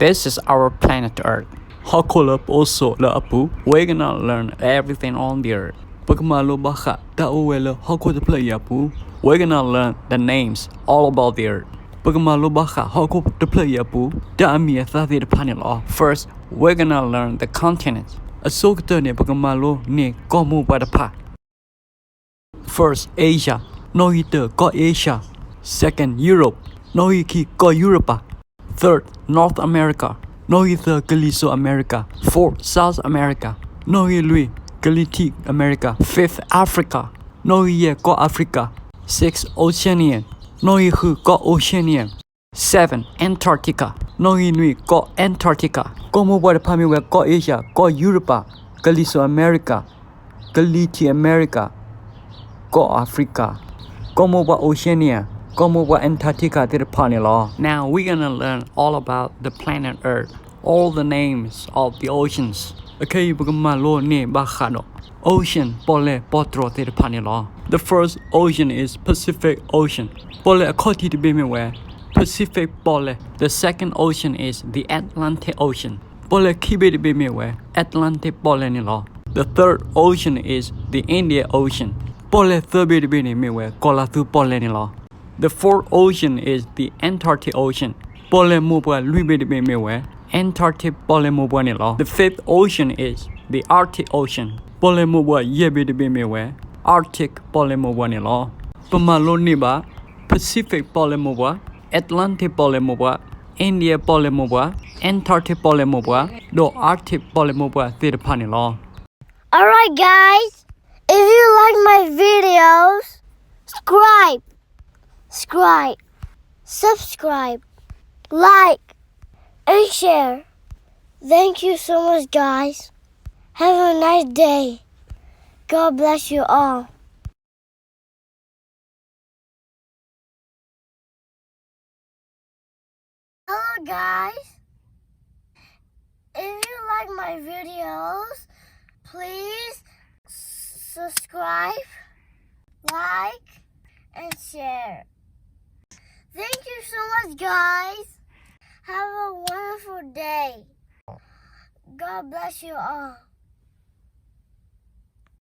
This is our planet Earth. ဟီၣ်ခိၣ်လၢပအိၣ်ဆိးလၢအပူၤ, we're gonna learn everything on the earth. ပကမၤလိဘၣ်ဃးတၢ်အိၣ်ဝဲလၢဟီၣ်ခိၣ်တဖျၢၣ်အံၤအပူၤ, we're gonna learn the names all about the earth. ပကမၤလိဘၣ်ဃးဟီၣ်ခိၣ်တဖျၢၣ်အံၤအပူၤ တၢ်အမံၤအသၣ်သ့ၣ်တဖၣ်န့ၣ်လီၤ. First, we're gonna learn the continents. အဆိကတၢၢ်န့ၣ် ပကမၤလိန့ၢ်ကီၢ်မိၢ်ပှၢ်တဖၣ် First, Asia, နီၣ်ဂံၢ်တၢ ကီၢ် Asia. Second, Europe, နီၣ်ဂံၢ်ခံ ကီၢ်ယူရပၤ. Third, North America, နီၣ်ဂံၢ်သၢ ကလံၤစိးအမဲရကၤ. Fourth, South America, နီၣ်ဂံၢ်လွံၢ် ကလံၤထံးအမဲရကၤ. Fifth, Africa, နီၣ်ဂံၢ်ယဲၢ် ကီၢ်အၤဖရံကၤ. Sixth, Oceania, နီၣ်ဂံၢ်ဃု ကီၢ် Oceania. Seven, Antarctica, နီၣ်ဂံၢ်နွံ ကီၢ် Antarctica. ကီၢ်မိၢ်ပှၢ်တဖၣ်မ့ၢ်ဝဲ ကီၢ် Asia, ကီၢ်ယူရပၤ, ကလံၤစိးအမဲရကၤ, ကလံၤထံးအမဲရကၤ, ကီၢ်အၤဖရံကၤ, ကီၢ်မိၢ်ပှၢ် Oceania, ကီၢ်မိၢ်ပှၢ် Antarctica သ့ၣ်တဖၣ်န့ၣ်လီၤ. Now we're gonna learn all about the planet Earth, all the names of the oceans. အခဲအံၤ ပကမၤလိန့ၢ်ဘၣ်ဃးဒီး ocean ပီၣ်လဲၣ်ပီၣ်တြီၤသ့ၣ်တဖၣ်န့ၣ်လီၤ. The first ocean is Pacific Ocean. ပီၣ်လဲၣ်အခီၣ်ထံးတဘ့ၣ်မ့ၢ်ဝဲ Pacific ပီၣ်လဲၣ်. The second ocean is the Atlantic Ocean. ပီၣ်လဲၣ်ခံဘ့ၣ်တဘ့ၣ်မ့ၢ်ဝဲ Atlantic ပီၣ်လဲၣ်န့ၣ်လီၤ. The third ocean is the Indian Ocean. ပီၣ်လဲၣ်သၢဘ့ၣ်တဘ့ၣ်န့ၣ်မ့ၢ်ဝဲ ကီၤလၤသူပီၣ်လဲၣ်န့ၣ်လီၤ. The fourth ocean is the Antarctic Ocean. ပီၣ်လဲၣ်မိၢ်ပှၢ်လွံၢ်ဘ့ၣ်တဘ့ၣ်မ့ၢ်ဝဲ Antarctic ပီၣ်လဲၣ်မိၢ်ပှၢ်န့ၣ်လီၤ. The fifth ocean is the Arctic Ocean. ပီၣ်လဲၣ်မိၢ်ပှၢ်ယဲၢ်ဘ့ၣ်တဘ့ၣ်မ့ၢ်ဝဲ Arctic ပီၣ်လဲၣ်မိၢ်ပှၢ်န့ၣ်လီၤ. ပမၤလိန့ၢ်ဘၣ် Pacific ပီၣ်လဲၣ်မိၢ်ပှၢ်, Atlantic ပီၣ်လဲၣ်မိၢ်ပှၢ်, India ပီၣ်လဲၣ်မိၢ်ပှၢ်, Antarctic ပီၣ်လဲၣ်မိၢ်ပှၢ်, ဒီး Arctic ပီၣ်လဲၣ်မိၢ်ပှၢ်သ့ၣ်တဖၣ်န့ၣ်လီၤ. Alright, guys, if you like my videos, subscribe, subscribe, subscribe, like, and share. Thank you so much, guys. Have a nice day. God bless you all. Hello, guys. If you like my videos, please s- subscribe, like, and share. Thank you so much, guys. Have a wonderful day. God bless you all.